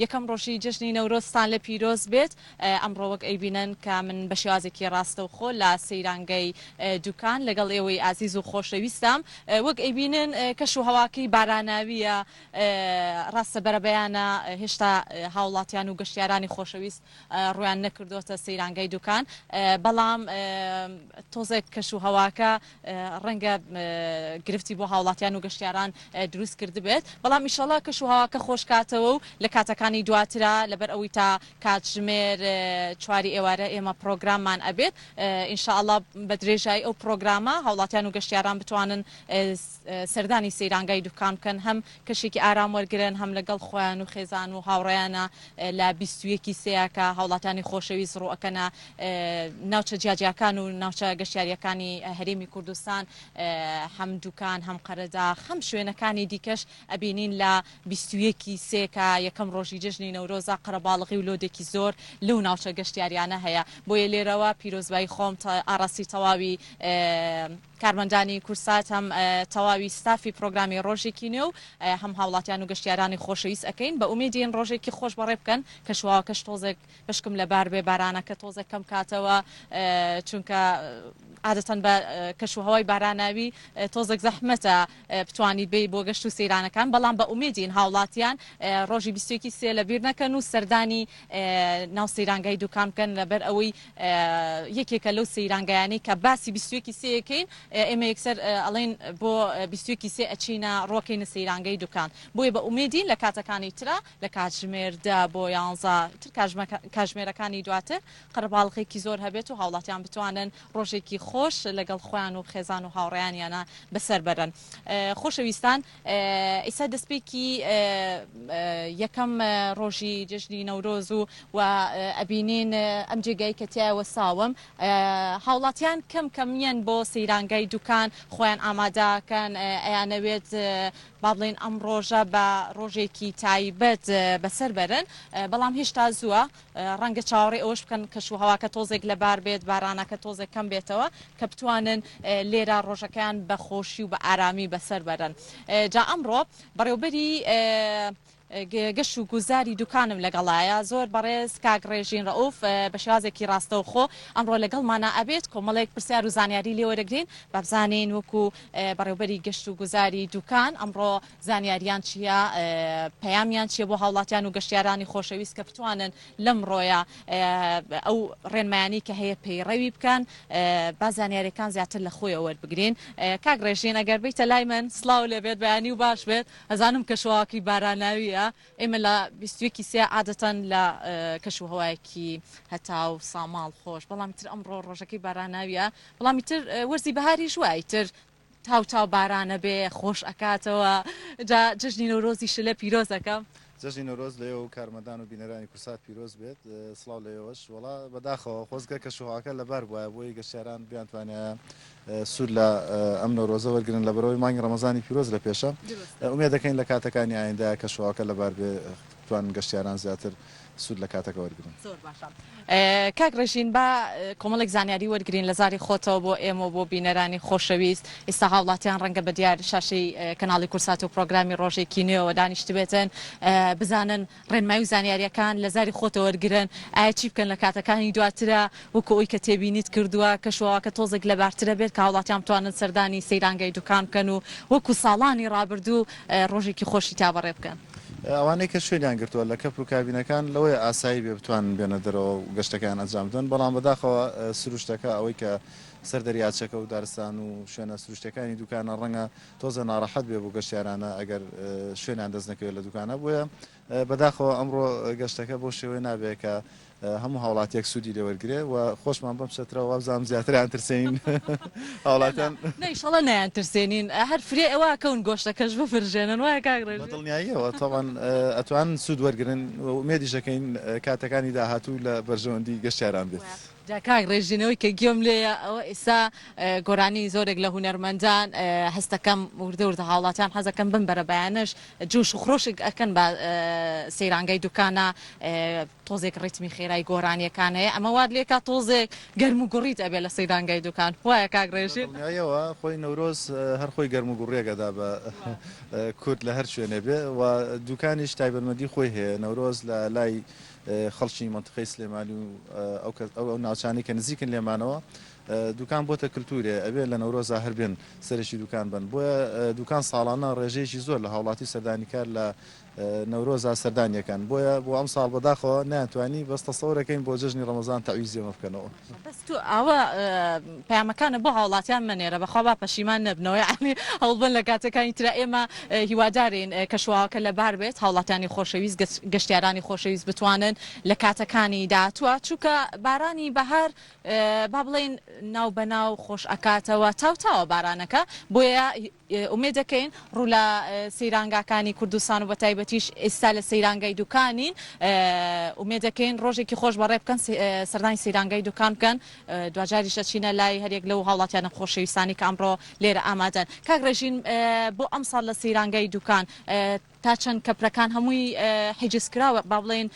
یەکەم ڕۆژی جەژنی نەورۆزتان لێ پیرۆز بێت، ئەمڕۆ وەک ئەیبینن کە من بە شێوازێکی ڕاستەوخۆ لە سەیرانگەی دوکان لەگەڵ ئێوەی ئازیز و خۆشەویستام، وەک ئەیبینن کەش و هەواکەی باراناوییە، ڕاستە بەرەبەیانە هێشتا هاوڵاتیان و گەشتیارانی خۆشەویست ڕوویان نەکردۆتە سەیرانگای دوکان، بەڵام تۆزێک کەش و هەواکە ڕەنگە گرفتی بۆ هاوڵاتیان و گەشتیاران دروست کردبێت، بەڵام ئیشەڵا کەش و هەواکە خۆش کاتەوە و لە کاتەکانی دواترا لەبەر ئەوەی تا کاتژمێر چواری ئێوارە ئێمە پڕۆگراممان ئەبێت ان شاء اللە بە درێژایی ئەو پڕۆگرامە هاوڵاتیان و گەشتیاران بتوانن سەردانی سەیرانگای دوکان بکەن هەم کەشێکی ئارام وەرگرن هەم لەگەڵ خۆیان و خێزان و هاوڕێیانە لە 21 ی سێیا کە هاوڵاتیانی خۆشەویست ڕووئەکەنە ناوچە جیاجیاکان و ناوچە گەشتیارییەکانی هەرێمی کوردستان هەم دوکان هەم قەرەداخ هەم شوێنەکانی دیکەش ئەبینین لە 21 ی سێ کە یەکەم ڕۆژی جەژنی نەورۆزە قەرەباڵغی و لۆدێکی زۆر لەو ناوچە گەشتیاریانە هەیە بۆیە لێرەوە پیرۆزبایی خۆم ئاڕاستی تەواوی کارمەندانی کورسات هەم تەواوی ستافی پرۆگرامی ڕۆژێکی نوێ و هەم هاوڵاتیان و گەشتیارانی خۆشەویست ئەکەین بە ئومێدین ڕۆژێکی خۆش بەڕێ بکەن کەشوهەواکەش تۆزێک بەشکم لەبار بێ بارانەکە تۆزێک کەم کاتەوە چونکە عادەتەن بە کەش و هەوای باراناوی تۆزێک زەحمەتە بتوانیت بێی بۆ گەشت و سەیرانەکان بەڵام بە ئومێدین هاوڵاتیان ڕۆژی 21 سێ لەبیر نەکەن و سەردانی ناو سەیرانگای دوکان بکەن لەبەر ئەوەی یەکێکە لەو سەیرانگایانەی کە باسی 21 سێ یەکەین ئێمە یەکسەر ئەڵێن بۆ 21 سێ ئەچینە ڕۆکەینە سەیرانگەی دوکان بۆیە بە ئومێدین لە کاتەکانی ترا لە کاتژمێر دە بۆ یانزە تر کاژمێرەکانی دواتر قەرەباڵغێکی زۆر هەبێت و هاوڵاتیان بتوانن ڕۆژێکی خۆش لەگەڵ خۆیان و خێزان و هاوڕێیانیانە بەسەر بەرن. خۆشەویستان ئیستا دەستپێکی یەکەم ڕۆژی جەژنی نەورۆز و و ئەبینین ئەم جێگای کە تیایا وەساوم هاوڵاتیان کەم کەم یەن بۆ سەیرانگای دوکان خۆیان ئامادەکەن ئەیانەوێت با بڵێین ئەم ڕۆژە بە ڕۆژێکی تایبەت بەسەر بەرن، بەڵام هێشتا زووە، ڕەنگە چاوەڕێی ئەوەش بکەن کەشوهەواکە تۆزێک لەبار بێت، بارانەکە تۆزێک کەم بێتەوە کە بتوانن لێرە ڕۆژەکەیان بە خۆشی و بە ئارامی بەسەر بەرن. جا ئەمڕۆ بەڕێوبەری گەشت و گوزاری دوکانم لەگەڵایە زۆر بەڕێز کاک ڕێژین ڕەئوف بە شێوازێکی ڕاستەوخۆ ئەمڕۆ لەگەڵمانا ئەبێت کۆمەڵێک پرسیار و زانیاری لێ وەرەگرین با بزانین وەکو بەڕێوبەری گەشت و گوزاری دوکان ئەمڕۆ زانیاریان چییە پەیامیان چییە بۆ هاوڵاتیان و گەشتیارانی خۆشەویست کە بتوانن لەمڕۆیە ئەو ڕێنمایانی کە هەیە پەیڕەوی بکەن با زانیاریەکان زیاتر لە خۆیەوە وەربگرین کاک ڕێژین ئەگەر بیتە لای من سڵاو لێبێت بەیانی و باش بێت ئەزانم کەشوهەواکەی باراناویە ئێمە لە 21 ی سێ عادەتەن لە کەشوهەوایەکی هەتاو ساماڵ خۆش بەڵام تر ئەمڕۆ ڕۆژەکەی باراناویە بەڵام ئیتر وەرزی بەهاریش وایە ئیتر تاو تاو بارانە بێ خۆش ئەکاتەوە جا جەژنی نەورۆزی شلە پیرۆز ئەکەم. جەژنی نەورۆز لە ئێوە و کارمەندان و بینەرانی کورسات پیرۆز بێت سڵاو لە ئێوەش وەڵا بەداخەوە خۆزگە کەشوهەواکە لەبار بوایە بۆی گەشتیاران بیانتوانیایە سوود لە ئەم نەورۆزە وەرگرن لەبەرئەوەی مانگی ڕەمەزانی پیرۆز لە پێشە ئومێد دەکەین لە کاتەکانی ئایندە کەشوهەواکە لەبار بێ بتوانن گەشتیاران زیاتر سوود لە کاتەکە وەرگرن. زۆر باشە کاک ڕێژین با کۆمەڵێک زانیاری وەرگرین لە زاری خۆتەوە بۆ ئێمە و بۆ بینەرانی خۆشەویست ئیستا هاوڵاتیان ڕەنگە بە دیار شاشەی کەناڵی کورسات و پرۆگرامی ڕۆژێکی نوێوە دانیشتبێتن بزانن ڕێنمایی و زانیاریەکان لە زاری خۆتەوە وەرگرن ئایا چی بکەن لە کاتەکانی دواترا وەکو ئەوی کە تێبینیت کردووە کەشوهەواکە تۆزێک لەبارترە بێت کە هاوڵاتیان بتوانن سەردانی سەیرانگای دوکان بکەن و وەکو ساڵانی ڕابردوو ڕۆژێکی خۆشی تا بەڕێ بکەن. ئەوانەی کە شوێنیان گرتووە لە کەپر و کابینەکان لەوەیە ئاسایی بێ بتوانن بێنە دەرەوە و گەشتەکەیان ئەنجام بدەن، بەڵام بەداخەوە سروشتەکە ئەوەی کە سەر دەریاچەکە و دارستان و شوێنە سروشتیەکانی دوکانە ڕەنگە تۆزێ ناڕەحەت بێ بۆ گەشتیارانە ئەگەر شوێنیان دەست نەکەوێت لە دوکانە بۆیە بەداخەوە ئەمڕۆ گەشتەکە بەو شێوەیە نابێ کە هەموو هاوڵاتیەک سوودی لێ وەرگرێ و خۆشمان بەم چەترەوە وابزانم زیاتریان ترسێنین هاوڵاتیان. نا ئیشەڵا نایان ترسێنین هەر فرێ ئەوە کەون گۆشتەکەش بپرژێنن وایە کاک ڕێژین؟ بە دڵنیاییەوە تەبعەن ئەتوانن سوود وەرگرن و ئومێدیش ئەکەین کاتەکانی داهاتوو لە بەرژەوەندی گەشتیاران بێت. جا کاک ڕێژین ئەوەی کە گوێم لێیە ئەوە ئیستا گۆرانی زۆرێک لە هونەرمەندان هەستەکەم وردە وردە هاوڵاتیان حەزەکەن بم بەرەبەیانەش جۆش و خرۆشک ئەکەن بە سەیرانگای دوکانە تۆزێک ڕیتمی خێرای گۆرانیەکان هەیە ئەمە وات لێکا تۆزێک گەرم و گوڕیت ئەبێ لە سەیرانگای دوکان وایە کاک ڕێژین؟ بەدڵنیاییەوە خۆی نەورۆز هەر خۆی گەرم و گوڕیەک ئەدا بە کورد لە هەر شوێنێ بێ و دوکانیش تایبەتمەندی خۆی هەیە نەورۆز لە لای خەڵکی مەنتیقەی سلێمانی و ئەو کەس ئەو ناوچانەی کە نزیکن لێمانەوە دوکان بۆتە کلتورێ ئەبێ لە نەورۆزا هەر بێن سەرێکی دوکان بەن بۆیە دوکان ساڵانە ڕێژەیەکی زۆر لە هاوڵاتی و سەردانیکار لە نەورۆزا سەردانیەکەن بۆیە بۆ ئەمساڵ بەداخەوە نەیانتوانی بەس تەسەورەکەین بۆ جەژنی ڕەمەزان تەعویزی ئەمە بکەنەوە. بەس تۆ ئاوا پەیامەکانت بۆ هاوڵاتیان مەنێرە بەخوا با پەشیمان نەبنەوە یەعنی هەوڵبەن لە کاتەکانی ترا ئێمە هیوادارین کەشوهەواکە لەبار بێت هاوڵاتیانی خۆشەویست گەشتیارانی خۆشەویست بتوانن لە کاتەکانی داهاتووە چونکە بارانی بەهار با بڵێین ناو بەناو خۆش ئەکاتەوە تاوتاوە بارانەکە بۆیە ئومێد دەکەین ڕوو لە سەیرانگاکانی کوردستان و بەتایبەتیش ئێستا لە سەیرانگای دوکانین ئومێد دەکەین ڕۆژێکی خۆش بەڕێ بکەن سەردانی سەیرانگای دوکان بکەن دواجاریش دەچینە لای هەریەک لەو هاوڵاتیانە خۆشەویستانی کە ئەمڕۆ لێرە ئامادەن کاک ڕێژین بۆ ئەمساڵ لە سەیرانگای دوکان تا چەند کەپرەکان هەمووی حیجز کراوە با بڵێین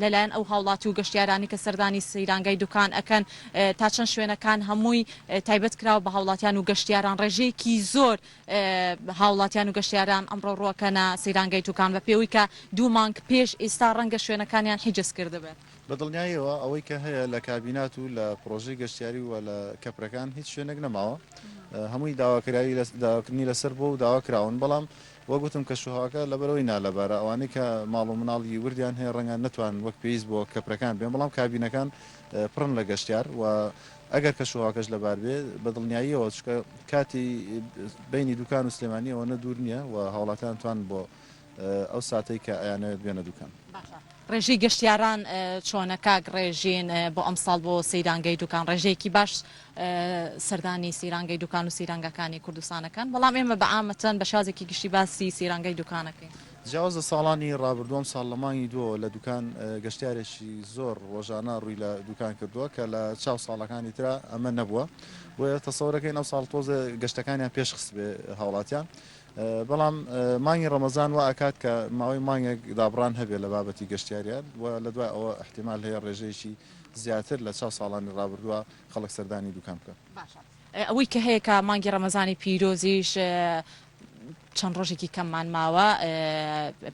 لەلایەن ئەو هاوڵاتی و گەشتیارانی کە سەردانی سەیرانگای دوکان ئەکەن تا چەند شوێنەکان هەمووی تایبەت کراوە بە هاوڵاتیان و گەشتیاران ڕێژەیەکی زۆر هاوڵاتیان و گەشتیاران ئەمڕۆ ڕووەکەنە سەیرانگای دوکان بە پێوەی کە دوو مانگ پێش ئێستا ڕەنگە شوێنەکانیان حیجز کردبێت. بە دڵنیاییەوە ئەوەی کە هەیە لە کابینات و لە پڕۆژەی گەشتیاری و لە کەپرەکان هیچ شوێنێک نەماوە هەمووی داواکراوی داواکردنی لەسەر بووە و داوا کراون بەڵام وەک وتم کەشوهەواکە لەبەرئەوەی نالەبارە ئەوانەی کە ماڵ و مناڵی وردیان هەیە ڕەنگە نەتوانن وەک پێویست بۆ کەپرەکان بێن بەڵام کابینەکان پڕن لە گەشتیار و ئەگەر کەشوهەواکەش لەبار بێ بە دڵنیاییەوە چونکە کاتی بەینی دوکان و سلێمانی ئەوەنە دوور نییە و هاوڵاتیان توان بۆ ئەو ساتەی کە ئەیانەوێت بێنە دوکان. باشە ڕێژەی گەشتیاران چۆنە کاک ڕێژین بۆ ئەمساڵ بۆ سەیرانگەی دوکان ڕێژەیەکی باش سەردانی سەیرانگەی دوکان و سەیرانگاکانی کوردستان ئەکەن بەڵام ئێمە بە عامەتەن بە شێوازێکی گشتی باسی سەیرانگەی دوکان ئەکەین. جیاواز لە ساڵانی ڕابردوو ئەمساڵ لە مانگی دووەوە لە دوکان گەشتیارێکی زۆر ڕۆژانە ڕووی لە دوکان کردووە کە لە چاو ساڵەکانی ترا ئەمە نەبووە بۆیە تەسەورەکەین ئەمساڵ تۆزێ گەشتەکانیان پێش خستبێ هاوڵاتیان بەڵام مانگی ڕەمەزان وا ئەکات کە ماوەی مانگێک دابڕان هەبێت لە بابەتی گەشتیاریان و لە دوای ئەوە ئیحتیمال هەیە ڕێژەیەکی زیاتر لە چاو ساڵانی ڕابردووە خەڵک سەردانی دوکان بکەن. باشە ئەوەی کە هەیە کە مانگی ڕەمەزانی پیرۆزیش چەند ڕۆژێکی کەممان ماوە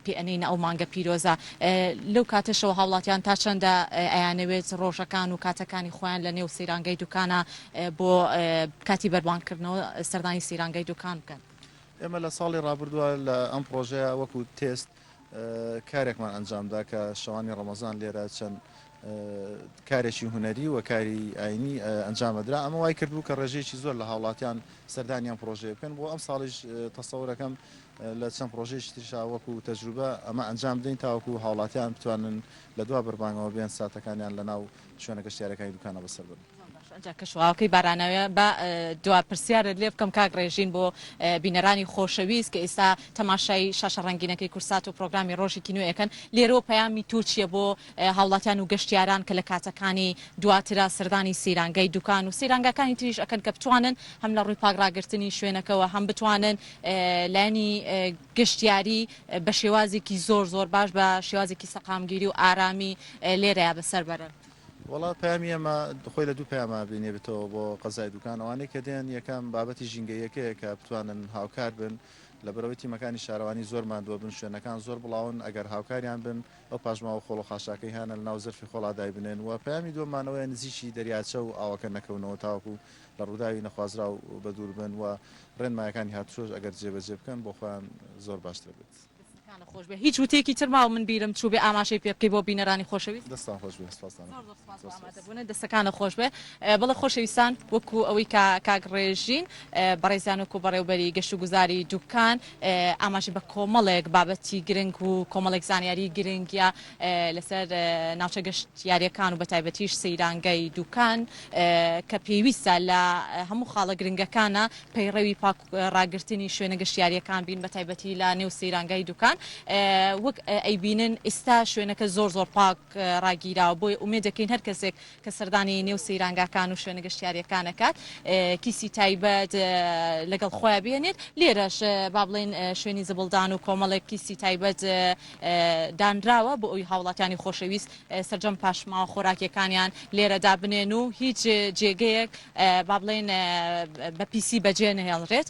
پێ ئەنێینە ئەو مانگە پیرۆزە لەو کاتەشەوە هاوڵاتیان تا چەندە ئەیانەوێت ڕۆژەکان و کاتەکانی خۆیان لە نێو سەیرانگای دوکانە بۆ کاتی بەربانگکردنەوە سەردانی سەیرانگای دوکان بکەن؟ ئێمە لە ساڵی ڕابردووە لە ئەم پڕۆژەیە وەکو تێست کارێکمان ئەنجامدا کە شەوانی ڕەمەزان لێرە چەند کارێکی هونەری و کاری ئاینی ئەنجامەدرا ئەمە وای کردبوو کە ڕێژەیەکی زۆر لە هاوڵاتیان سەردانی ئەم پڕۆژەیە بکەن بۆ ئەم ساڵیش تەسەورەکەم لە چەند پڕۆژەیەکی تریشا وەکو تەجروبە ئەمە ئەنجام بدەین تاوەکو هاوڵاتیان بتوانن لە دوا بەربانگەوە بێن ساتەکانیان لە ناو شوێنە گەشتیارەکانی دوکانە بەسەر بەرن. ئەنجا کەشوهەواکەی باراناویە با دوا پرسیارت لێ بکەم کاک ڕێژین بۆ بینەرانی خۆشەویست کە ئێستا تەماشای شاشە ڕەنگینەکەی کورسات و پرۆگرامی ڕۆژێکی نوێ ئەکەن لێرەوە پەیامی تۆ چیە بۆ هاوڵاتیان و گەشتیاران کە لە کاتەکانی دواترا سەردانی سەیرانگای دوکان و سەیرانگاکانی تریش ئەکەن کە بتوانن هەم لە ڕووی پاک ڕاگرتنی شوێنەکەوە هەم بتوانن لایەنی گەشتیاری بە شێوازێکی زۆر زۆر باش بە شێوازێکی سەقامگیری و ئارامی لێرەیا بەسەر بەرن. وەڵا پەیامی ئێمە خۆی لە دوو پەیاما بینێبتەوە بۆ قەزای دوکان ئەوانەی کە دێن یەکەم بابەتی ژینگەییەکەیە کە بتوانن هاوکار بن لەبەرئەوەی تیمەکانی شارەوانی زۆر ماندووە بن شوێنەکان زۆر بڵاون ئەگەر هاوکاریان بن ئەو پاشماوە خۆڵ و خاشاکەی هەیانە لەناو زەرفی خۆڵا دایبنێن و پەیامی دووەممان ئەوەیە نزیکی دەریاچە و ئاوەکە نەکەونەوە تاوەکو لە ڕووداوی نەخوازراو بەدوور بن و ڕێنمایەکانی هاتوچۆش ئەگەر جێبەجێ بکەن بۆ خۆیان زۆر باشترە بێت. دەستەکانت خۆش بێ هیچ وتەیەکی تر ماوە من بیرم چووبێ ئاماژەی پێ بکەی بۆ بینەرانی خۆشەویست؟ دەستان خۆش بێ سپاستان زۆر زۆر سپاس بۆ ئامادەبوونت دەستەکانت خۆش بێ بەڵێ خۆشەویستان وەکو ئەوەی کە کاک ڕێژین بەڕێزیان وەکو بەڕێوبەری گەشتوگوزاری دوکان ئاماژەی بە کۆمەڵێک بابەتی گرنگ و کۆمەڵێک زانیاری گرنگە لەسەر ناوچە گەشتیاریەکان و بەتایبەتیش سەیرانگای دوکان کە پێویستە لە هەموو خاڵە گرنگەکانە پەیڕەوی پاک ڕاگرتنی شوێنە گەشتیاریەکان بین بەتایبەتی لە نێو سەیرانگای دوکان. وەک ئەیبینن ئیستا شوێنەکە زۆر زۆر پاک ڕاگیراوە بۆیە ئومێد دەکەین هەر کەسێک کە سەردانی نێو سەیرانگاکان و شوێنە گەشتیارییەکان ئەکات کیسی تایبەت لەگەڵ خۆیان بێنێت، لێرەش با بڵێین شوێنی زبڵدان و کۆمەڵێک کیسی تایبەت دانراوە بۆ ئەوی هاوڵاتیانی خۆشەویست سەرجەم پاشماوە خۆراکیەکانیان لێرە دابنێن و هیچ جێگەیەک با بڵێین بە پیسی بەجێ نەهێڵرێت.